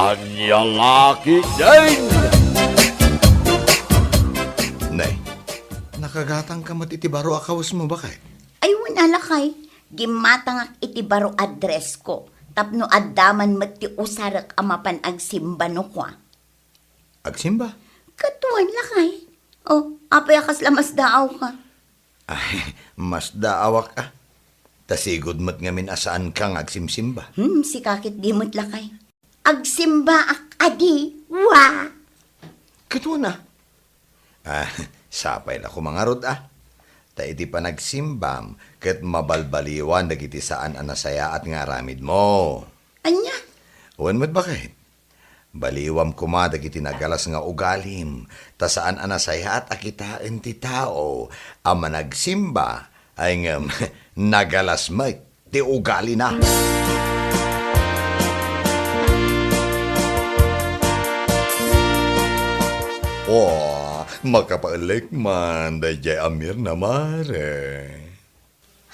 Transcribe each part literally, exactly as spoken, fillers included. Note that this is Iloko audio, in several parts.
Ania la ketdin? Ne, nakagatangka met iti baro a kawesmo, baket? Ay, wen a, lakay. Gimmatangak iti baro a dresko tapno adda man met ti usarek a mapan agsimba no kua. Agsimba? Ket wen, lakay. O, apay a kasla masdaawka? Ay, masdaawak a. Ta sigud met ngamin a saanka nga agsimsimba. Hmm, sika ketdi met, lakay. Agsimbaak a di, wa! Ket wen a. Ah, sapay la koma ngarud a. Ta iti panagsimbam, ket mabalbaliwan dagiti saan a nasayaat nga aramidmo. Ania? Wen met, baket. Baliwam koma dagiti nagalas nga ugalim, ta saan a nasayaat a kitaen ti tao a managsimba, ay ngem nagalas met ti ugalina. O, makapaelek man daydiay a Mirna, mare.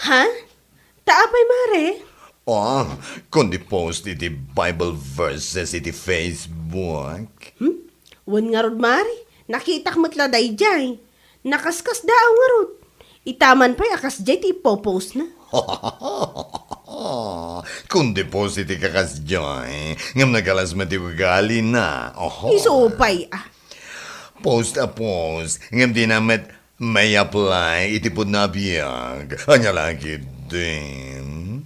Ha? Ta apay, mare? Ah, kundi post iti Bible verses iti Facebook. Hmm? Wen ngarud, mare. Nakitak met la daydiay. Nakaskasdaaw ngarud. Ita man pay a kasdiay ti ipopost na. Kundi post iti kakasdiay, ngem nagalas met ti ugalina. Oho. Isu pay, ah. Post a post, ngem dina met may-apply iti pudno a biag. Ania la ketdin?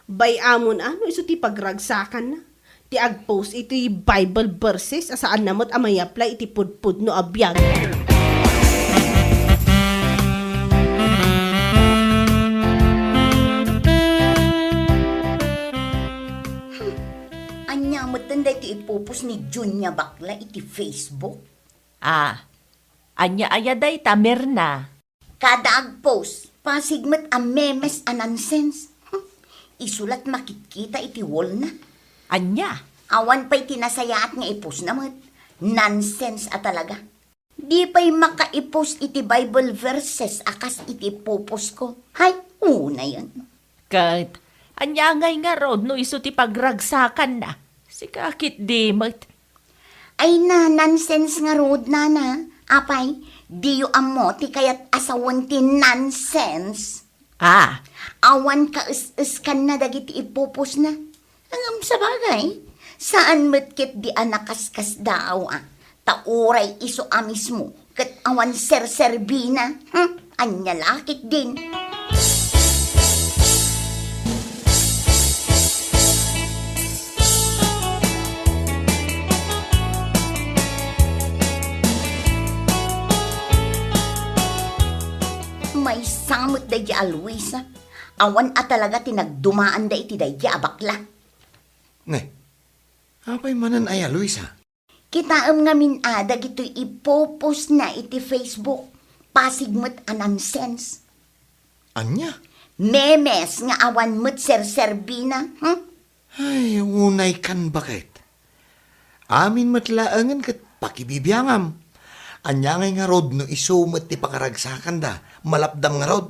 Bay-amon a no isu ti pagragsakanna ti agpost iti Bible verses a saanna met a may-apply iti pudpudno a biag. Ania metten daytoy ipopost ni Junia Bakla iti Facebook? Ah, ania aya dayta, Mirna? Kada agpost, pasig met a memes a nonsense. Hmm, isu la't makitkita iti wall na. Ania? Awan pay ti nasayaat nga ipostna met. Nonsense a talaga. Di pay makaipost iti Bible verses a kas iti ipopost ko. Hay, unayen. Ket, ania ngay ngarud no isu ti pagragsakanna? Sika ketdi met. Ay na, nonsense ngarud, nana. Apay, diyo ammo ti kayat a sawen ti nonsense? Ah. Awan kaes-eskanna dagiti ipupusna. Ngem sabagay, saan met ketdi a nakaskasdaaw a, ta uray isu a mismo ket awan serserbina. Hmm? Ania la ketdin? Maysa met daydi a Luisa. Awan a talaga ti nagdumaanda iti daydi a bakla. Ne, apay manen aya, Luisa? Kitaem ngamin a dagitoy ipupusna iti Facebook. Pasig met a nonsense. Ania? Memes nga awan met serserbina, hmm? Ay, unaykan, baket. Amin met laengen ket pakibibiangam. Ania ngay ngarud no isu met ti pakaragsakanda? Malapdam ngarud?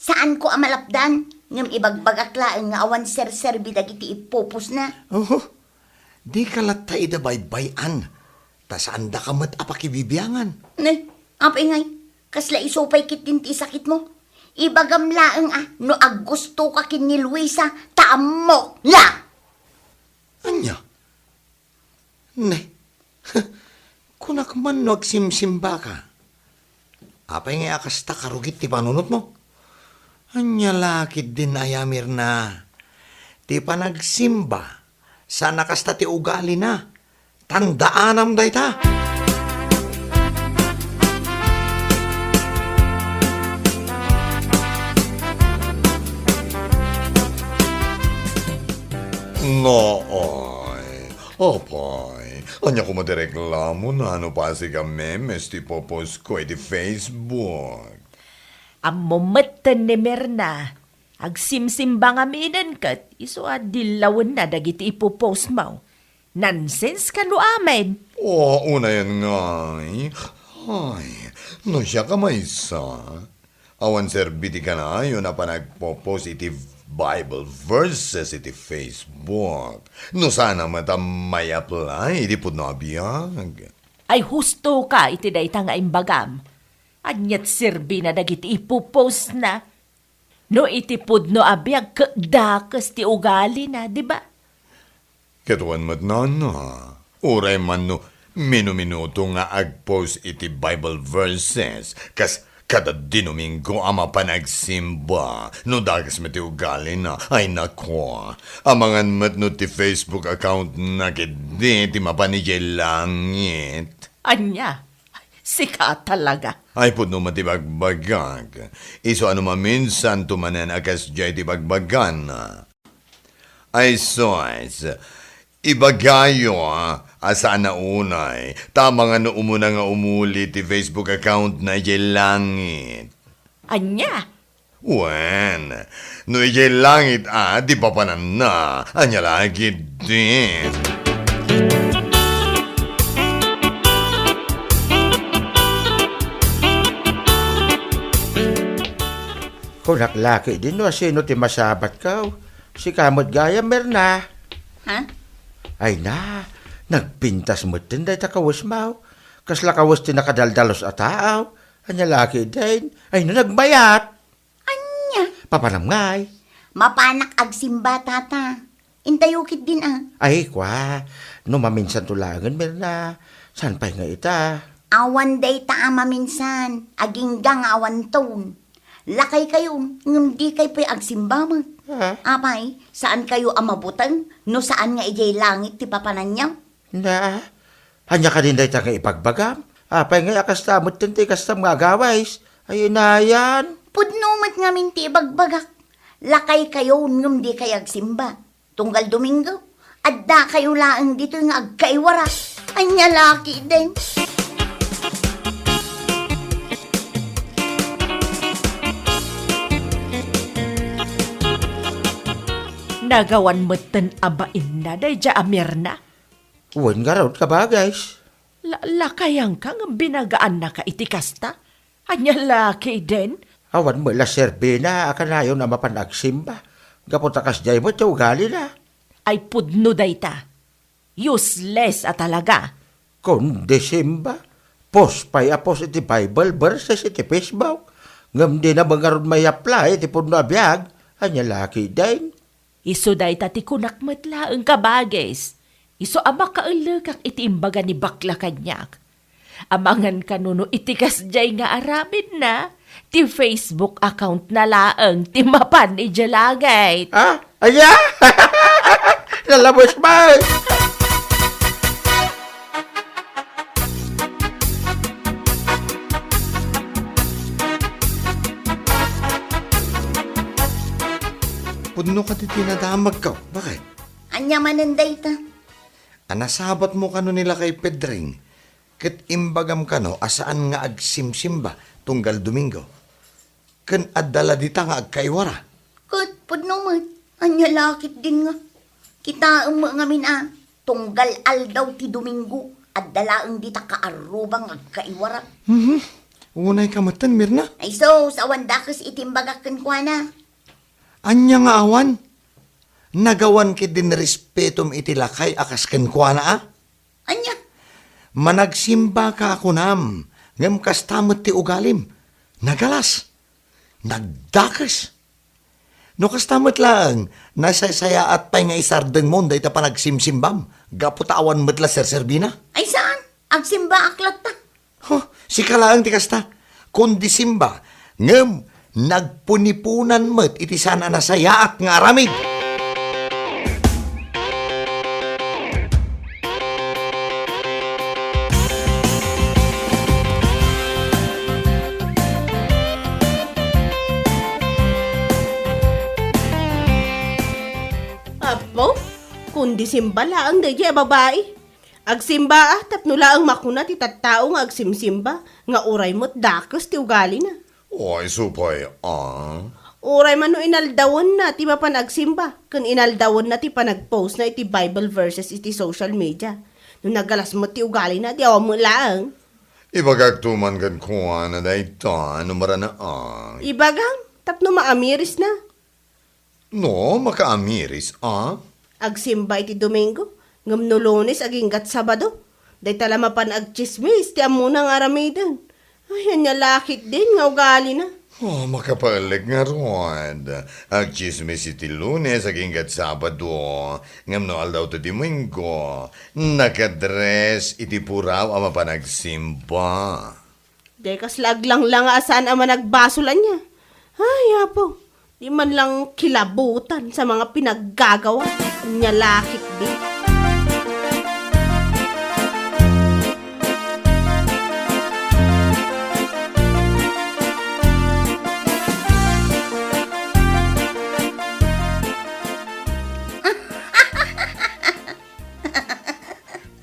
Saanko a malapdan, ngem ibagbagak laeng nga awan serserbi dagiti ipupusna. Oho, dika latta ida baybay-an, ta saandaka met a pakibibiangan. Ne, apay ngay, kasla isu pay ketdin ti isakitmo? Ibagam laeng a no aggustoka ken ni Luisa, ta ammok la! Ania? Ne, kunak man no agsimsimbaka. Apay ngay a kasta karugit ti panunotmo? Ania la ketdin aya, Mirna? Ti panagsimba, saan a kasta ti ugalina. Tandaanam dayta. Naay, apay, ania koma ti reklamona no pasig a memes ti ipupostko iti Facebook? Ammom metten ni Mirna, agsimsimba ngaminen ket isu a dillawenna dagiti ipupostmo. Nonsense kano amin? O, unayen ngay. Ay, no siak a maysa, awan serbi ti kanayon a panagpopost iti Bible verses iti Facebook. No saan a met a may-apply iti pudno a biag. Ay, husto ka iti dayta nga imbagam. Aniat serbina dagiti ipu-postna? No iti pudno a biag ket dakes ti ugalina, di ba? Ket wen met, nana, uray man no minuminuto nga ag-post iti Bible verses, kas kada Domingo a mapan agsimba, no dakes met ti ugalina, ay nako, amangan met no ti Facebook account na ketdi ti mapan idiay langit. Ania? Sika talaga. Ay, pudno met ti bagbagak. Isu a no maminsanto manen a kasdiay ti bagbagana. Ay sus, ibagayo a saan a unay, ta amangan no umuna nga umuli ti Facebook account na idiay langit. Ania? Wen, no idiay langit a ti papananna, ania la ketdi? Kunak la ketdi no asino ti masabatko. Sika met gayam, Mirna. Ha? Ay na, nagpintas metten dayta kawesmo. Kasla kawes ti nakadaldalus a tao. Ania la ketdin? Ay no nagbayat. Ania? Papanam ngay? Mapanak agsimba, tata. Intayo ketdin a. Ay, kua. No maminsanto laengen, Mirna. Saan pay nga ita? Awan dayta a maminsan. Agingga nga awanton. Lakaykayo, ngem dikay pay agsimba met. Ah. Apay, saankayo a mabuteng no saan nga idiay langit ti papananyo? Na, ania kadin dayta nga ibagbagam? Apay ngay a kasta metten ti kastam nga agawis? Ay, inayan. Pudno met ngamin ti ibagbagak. Lakaykayo ngem dikay agsimba. Tunggal Domingo, addakayo laeng ditoy nga agkaiwara. Ania la ketdin? Nagawan metten a bainna daydiay a Mirna. Wen ngarud, kabagis. La-, lakayanka ngem binagaannaka iti kasta? Ania la ketdin? Awan met la serbina a kanayon a mapan agsimba. Gapu ta kasdiay met ti ugalina. Ay pudno dayta. Useless a talaga. Kundi simba. Post pay a post iti Bible verses iti Facebook. Ngem dina met ngarud may-apply iti pudno a biag. Ania la ketdin? Isu dayta ti kunak met laeng, kabagis. Isu a makaellekak iti imbaga ni bakla kaniak. Amangan kano no iti kasdiay nga aramidna, ti Facebook account na laeng ti mapan idiay langit. Ah? Aya? Nalabos man! Pudno kadi ti nadamagko. Bakit? Ania manen dayta? A nasabatmo kano ni lakay Pedring, ket imbagam kano a saan nga agsimsimba tunggal Domingo. Ken adda la dita nga agkaiwara. Ket pudno met, ania la ketdin nga? Kitaem met ngamin a, tunggal aldaw ti Domingo, adda laeng dita kaarruba nga agkaiwara. Mhm. Unay ka metten, Mirna? Ay sus, awan dakes iti imbagak kenkuana. Ania nga awan? Nagawan ketdin respetom iti lakay a kas kenkuana a? Ania? Managsimbaka a kunam, ngem kasta met ti ugalim. Nagalas. Nagdakes. No kasta met laeng, nasaysayaat pay nga isardengmon dayta panagsimsimbam, gapu ta awan met la serserbina. Ay saan? Agsimbaak latta. Huh, sika laeng ti kasta. Kundi simba, ngem nagpuniponan met iti saan a nasayaat nga aramid. Apo, kundi simba laeng daydiay a babai. Agsimba a, tapno laeng makuna ti tattao nga agsimsimba, nga uray met dakes ti ugalina. Ay, supay, ah. Uray man no inaldawenna ti mapan agsimba, ken inaldawenna ti panagpostna iti Bible verses iti social media. No nagalas met ti ugalina, di awan met laeng. Ibagakto man kenkuana dayta, no maranaak. Ibagam, tapno maamirisna. No, makaamiris, a? Agsimba iti Domingo, ngem no Lunes agingga't Sabado, dayta la mapan agtsismis ti ammona nga aramiden. Ay, ania la ketdin nga ugalina? Oh, makapaelek ngarud. Agtsismis iti Lunes agingga't Sabado, ngem no aldaw ti Domingo, nakadres iti puraw a mapan agsimba. Dayta kasla aglanglang a saan a managbasol ania. Ay, Apo, di man lang kilabutan sa mga pinaggagawa. Ania la ketdi.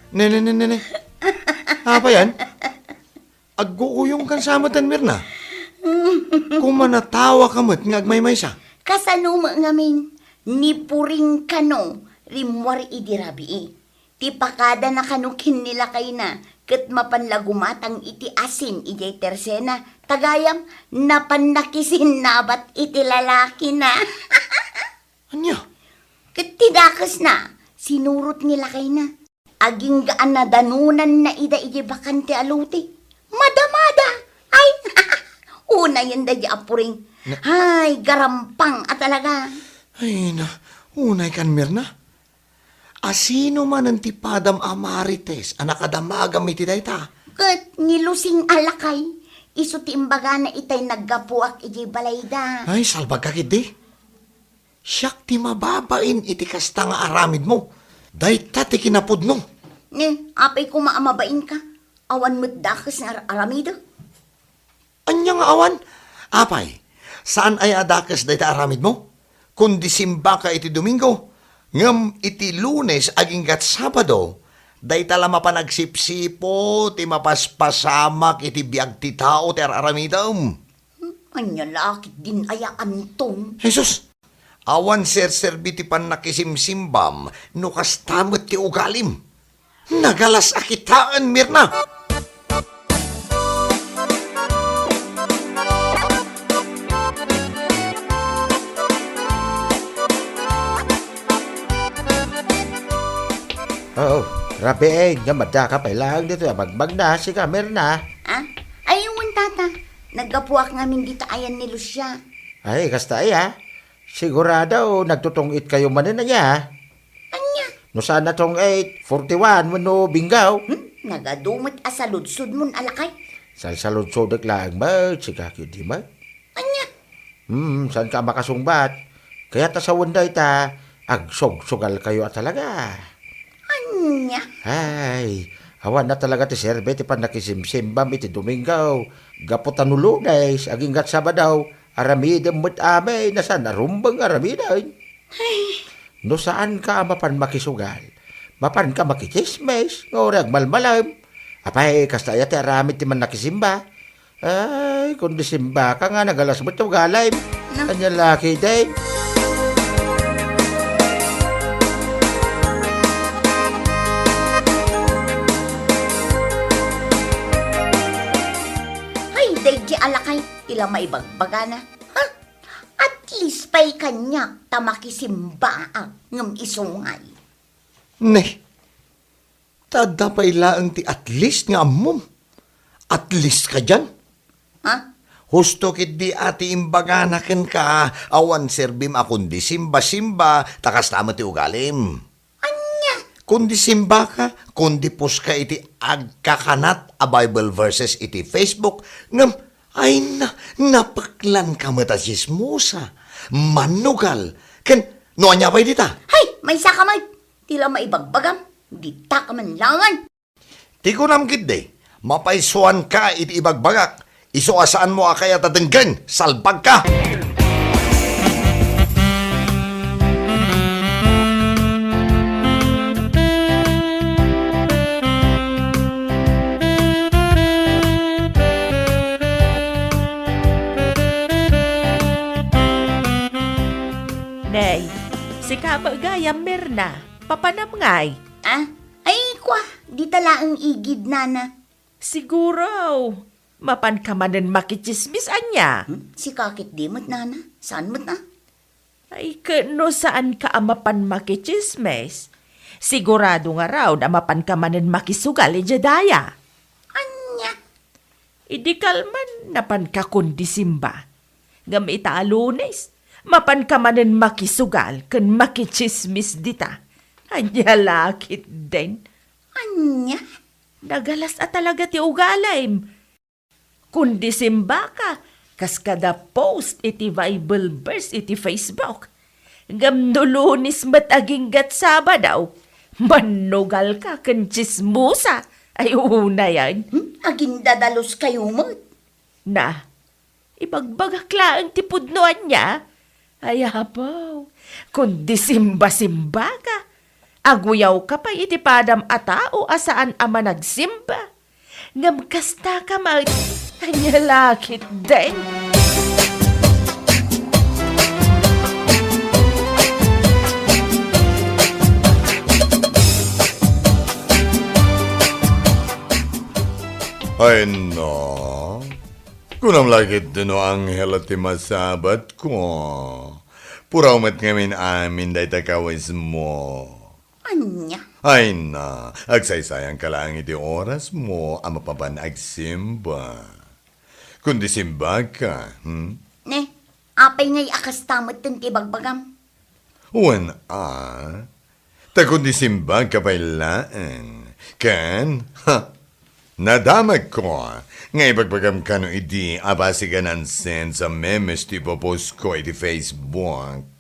Ne, ne, ne, ne, ne. Apay yan? Agguuyongkan sa metten, Mirna. Kumanatawa ka met nga agmaymaysa. Kasano met ngamin, ni Puring kano rimmuar idi rabii. Ti pakadana kano ken ni lakayna, ket mapan la gumatang iti asin idiay tersena, ta gayam, napan nakisinnabat iti lalakina. Ania? Ket ti dakesna, sinurot ni lakayna. Agingga a nadanonanna ida idiay bakante a lote. Madamada! Ay, unayen daydi a Puring. Na- Ay, garampang a talaga. Ay, na, unay kan Mirna. Asino manen ti padam a marites a nakadamagam iti dayta? Ket ni Lusing a lakay, isu ti imbagana itay naggapuak idiay balayda. Ay, salbag ka ketdi. Siak ti mababain iti kasta nga aramidmo. Dayta ti kinapudno. Ne, apay koma a mabainka? Awan met dakes nga ar-, aramidek? Ania nga awan? Apay, saan aya a dakes dayta aramidmo? Kundi simbaka iti Domingo, ngem iti Lunes agingga't Sabado, dayta la mapan agsipsipo ti mapaspasamak iti biag ti tao ti ar-aramidem. Hmm, ania la ketdin aya, Anton? Jesus, awan serserbi ti pannakisimsimbam no kasta met ti ugalim. Nagalas a kitaen, Mirna! Oo, rabii, ngem addaka pay laeng ditoy a bagbagna, sika, Mirna. Ah? Ay, wen, tata. Naggapuak ngamin dita ayan ni Lucia. Ay, kasta aya? Sigurado, nagtutong-itkayo manen aya? Ania? No saan a tong-it, forty-one wenno bingo? Hmm? Nagadu met a saludsodmon a lakay. Salsaludsodek laeng met, sika ketdi met. Ania? Hmm, saanka a makasungbat? Kayat a sawen dayta, agsugsugalkayo a talaga. Ania? Ay, awan a talaga ti serbi ti pannakisimsimbam iti Domingo. Gapu ta no Lunes, agingga't Sabado, aramidem met amin a saan a rumbeng aramiden. Ay. No saanka a mapan makisugal, mapanka makitsismis, nga uray agmalmalem. Apay, kasta aya ti aramid ti mannakisimba? Ay, kundi simbaka nga nagalas met ti ugalim. No. Ania la ketdi? Ay, daydi a lakay, ti la maibagbagana. Ha? At least pay kaniak ta makisimbaak ngem isu ngay. Ne, ta adda pay laeng ti at least nga ammom. At least kadian. Ha? Husto ketdi a ti imbagana kenka, awan serbim a kundi simba-simba, ta kasta met ti ugalim. Ania? Kundi simbaka, kundi post ka iti agkakanat a Bible verses iti Facebook, ngem, ay na, napeklan ka met a tsismosa, manugal, ken no ania pay dita? Hay, maysa ka met, ti la maibagbagam, dita ka man langan. Ti kunam ketdi, mapaysuanka iti ibagbagak, isu a saanmo a kayat a denggen, salbagka! Nay, sika met gayam, Mirna, papanam ngay? Ah? Ay, kua, dita laeng igid, nana. Siguro, mapanka manen makitsismis ania? Hmm? Sika ketdi met, nana? Saan met, a? Ay, ket no saanka a mapan makitsismis, sigurado ngarud a mapanka manen makisugal idiay daya. Ania? Idi kalman, napanka kundi simba. Ngem ita a Lunes, mapanka manen makisugal ken makitsismis dita. Ania la ketdin? Ania? Nagalas a talaga ti ugalim. Kundi simbaka, kas kada post iti Bible verse iti Facebook. Ngem no Lunes met aginggat Sabado, mannugalka ken tsismosa. Ay, unayen. Hmm? Agindadalos kayo met. Na, ibagbagak laeng ti pudno ania? Ay, apo, kundi simba-simbaka. Aguyawka pay iti padam a tao a saan a managsimba. Ngem kastaka met, ania la ketdin? Ay, no. Kunam la ketdi no anghel ti masabatko. Puraw met ngamin amin dayta kawismo. Ania? Ay na, agsaysayanka laeng iti orasmo a mapapan agsimba. Kundi simbaka, hmm? Ne, apay ngay a kasta metten ti ibagbagam? Wen a, ta kundi simbaka pay laeng. Ken, ha, nadamagko nga ibagbagam kano idi a basig a nonsense a memes ti ipopost ko iti Facebook.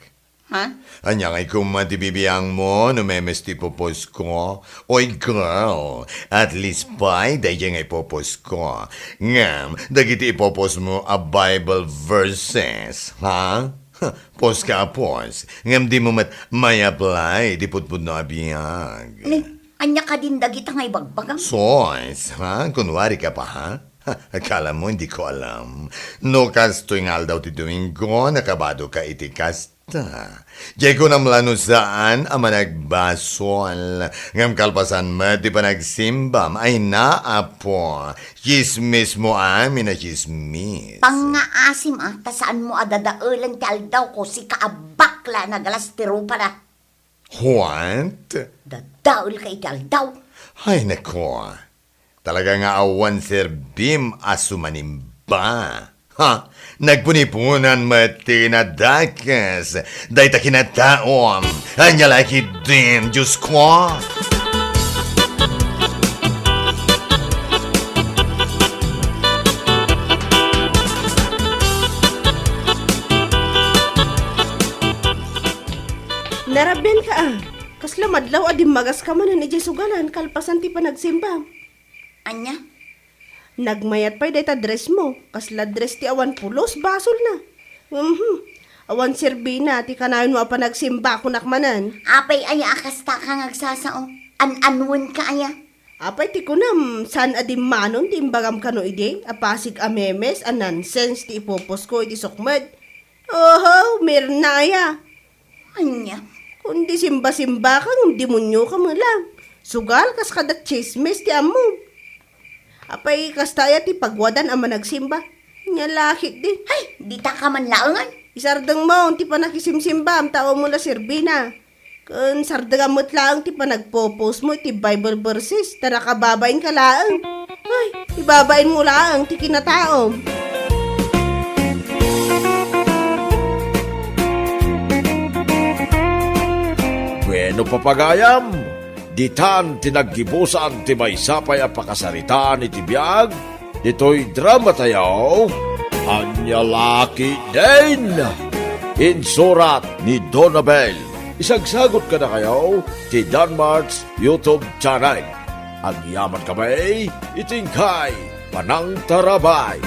Ha? Ania ngay koma ti bibiangmo no memes ti ipoposko? Oy, girl, at least pay daydiay nga ipoposko. Ngem, dagiti ipopostmo a Bible verses, ha? Post ka a post, ngem dimo met may-apply iti pudpudno a biag. Ni, ania kadin dagita nga ibagbagam? Sos, ha? Kunwari ka pa, ha? Ha, akala mo, hindi ko alam. No kastoy nga aldaw ti Domingo, nakabado ka iti kas-, Ta, diay kunam la no saan a managbasol, ngem kalpasan met ti panagsembam, ay na, Apo, tsismis mo amin a tsismis. Pangngaasim a, ta saanmo a dadaelen ti aldawko, sika a bakla a nagalas ti rupana. What? Dadaelka iti aldaw? Ay, nako. Talaga nga awan serbim a sumanimba. Ha? Nagpuniponan met ti nadakes dayta kinataom. Ania la ketdin, Diosko? Narabianka a. Kasla madlaw a dimmagaska manen idiay sugalan kalpasan ti panagsimbam. Ania? Nagmayat pay dayta dress mo. Kasla dress ti awan pulos, basolna. Mhm. Awan serbina ti kanayonmo a panagsimba, kunak manen. Apay aya a kastaka nga agsasao? An-anuenka aya? Apay ti kunam, saan a dimmanon ti imbagam kano idi? A pasig a memes, a nonsense ti ipoposko iti sukmed. Oho, Mirna aya. Ania? Kundi simba-simbaka ngem demonioka met la. Sugal kas kada tsismis ti ammom. Apay kasta aya ti pagwadan a managsimba? Ania la ketdi? Hay, ditaka man laengen. Isardengmo ti panakisimsimbam ta awan met la serbina. Ken sardengam met laeng ti panagpopostmo iti Bible verses ta nakababainka laeng. Ay, ibabainmo laeng ti kinataom. Bueno, papagayam, ditan ti naggibusan ti maysa pay a pakasaritaan iti biag ditoy dramatayo, Ania la ketdin? Insurat ni Donabel. Isagsagut kadakayo ti Danmart's YouTube channel. Agyaman kami iti inkay panangtarabay.